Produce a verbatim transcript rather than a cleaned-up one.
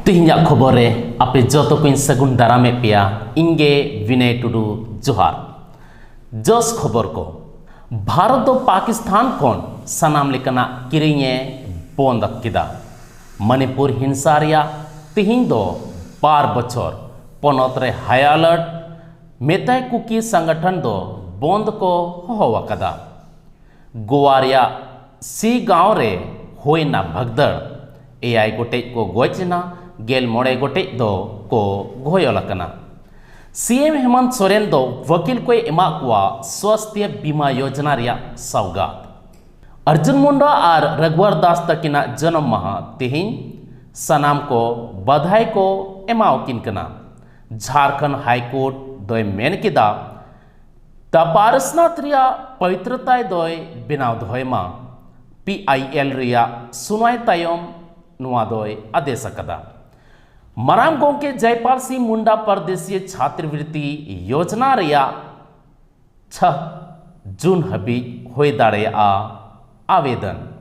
ᱛᱮᱦᱮᱧᱟᱜ ᱠᱷᱚᱵᱚᱨ ᱨᱮ ᱟᱯᱮ ᱡᱚᱛᱚ ᱠᱚᱧ ᱥᱟᱹᱜᱩᱱ ᱫᱟᱨᱟᱢᱮᱫ ᱯᱮᱭᱟ᱾ ᱤᱧ ᱜᱮ ᱵᱤᱱᱚᱭ ᱴᱩᱰᱩ, ᱡᱚᱦᱟᱨ᱾ ᱡᱚᱥ ᱠᱷᱚᱵᱚᱨ ᱠᱚ᱾ ᱵᱷᱟᱨᱚᱛ ᱫᱚ ᱯᱟᱠᱤᱥᱛᱟᱱ ᱠᱷᱚᱱ ᱥᱟᱱᱟᱢ ᱞᱮᱠᱟᱱᱟᱜ ᱠᱤᱨᱤᱧ ᱮ ᱵᱚᱱᱫ ᱠᱮᱫᱟ᱾ ᱢᱚᱱᱤᱯᱩᱨ ᱦᱤᱝᱥᱟ ᱨᱮᱭᱟᱜ ᱛᱮᱦᱮᱧ ᱫᱚ ᱵᱟᱨ ᱵᱚᱪᱷᱚᱨ, ᱯᱚᱱᱚᱛ ᱨᱮ high alert, ᱢᱮᱛᱟᱭ ᱠᱩᱠᱤ ᱥᱚᱝᱜᱚᱴᱷᱚᱱ ᱫᱚ ᱵᱚᱱᱫ ᱠᱚ ᱦᱚᱦᱚ ᱟᱠᱟᱫᱟ᱾ ᱜᱳᱣᱟ ᱨᱮᱭᱟᱜ ᱥᱤ ᱜᱟᱶ ᱨᱮ ᱦᱩᱭᱱᱟ ᱵᱷᱟᱜᱽᱫᱟᱲ, ᱮᱭᱟᱭ ᱜᱚᱴᱮᱡ ᱠᱚ ᱜᱚᱡ ᱮᱱᱟ, ᱜᱮᱞ ᱢᱚᱬᱮ ᱜᱚᱴᱮᱡ ᱫᱚ ᱠᱚ ᱜᱷᱚᱭᱚᱞ ᱟᱠᱟᱱᱟ᱾ ᱥᱤ ᱮᱢ ᱦᱮᱢᱚᱱᱛ ᱥᱚᱨᱮᱱ ᱫᱚ ᱣᱟᱹᱠᱤᱞ ᱠᱚᱭ ᱮᱢᱟᱜ ᱠᱚᱣᱟ ᱥᱣᱟᱥᱛᱷᱭᱚ ᱵᱤᱢᱟ ᱭᱳᱡᱽᱱᱟ ᱨᱮᱭᱟᱜ ᱥᱟᱣᱜᱟᱛ᱾ ᱚᱨᱡᱩᱱ ᱢᱩᱱᱰᱟ ᱟᱨ ᱨᱟᱜᱷᱩᱣᱟᱨ ᱫᱟᱥ ᱛᱟᱹᱠᱤᱱᱟᱜ ᱡᱟᱱᱟᱢ ᱢᱟᱦᱟ ᱛᱮᱦᱮᱧ, ᱥᱟᱱᱟᱢ ᱠᱚ ᱵᱟᱫᱷᱟᱭ ᱠᱚ ᱮᱢᱟᱣᱟᱠᱤᱱ ᱠᱟᱱᱟ᱾ ᱡᱷᱟᱲᱠᱷᱚᱸᱰ ᱦᱟᱭ ᱠᱳᱨᱴ ᱫᱚᱭ ᱢᱮᱱ ᱠᱮᱫᱟ, ᱫᱟ ᱯᱟᱨᱥᱱᱟᱛᱷ ᱨᱮᱭᱟᱜ ᱯᱚᱵᱤᱛᱨᱚᱛᱟᱭ ᱫᱚᱭ ᱵᱮᱱᱟᱣ ᱫᱚᱦᱚᱭ ᱢᱟ᱾ ᱯᱤ ᱟᱭ ᱮᱞ ᱨᱮᱭᱟᱜ ᱥᱩᱱᱣᱟᱭ ᱛᱟᱭᱚᱢ ᱱᱚᱣᱟ ᱫᱚᱭ ᱟᱫᱮᱥ ᱟᱠᱟᱫᱟ᱾ ᱢᱟᱨᱟᱝ ᱜᱚᱢᱠᱮ ᱡᱚᱭᱯᱟᱞ ᱥᱤᱝ ᱢᱩᱱᱰᱟ ᱯᱟᱨᱫᱮᱥᱤᱭᱟᱹ ᱪᱷᱟᱛᱨᱤᱵᱨᱤᱛᱤ ᱭᱳᱡᱽᱱᱟ ᱨᱮᱭᱟᱜ ᱪᱷᱟᱦ ᱡᱩᱱ ᱦᱟᱹᱵᱤᱡ ᱦᱩᱭ ᱫᱟᱲᱮᱭᱟᱜᱼᱟ ᱟᱵᱮᱫᱚᱱ᱾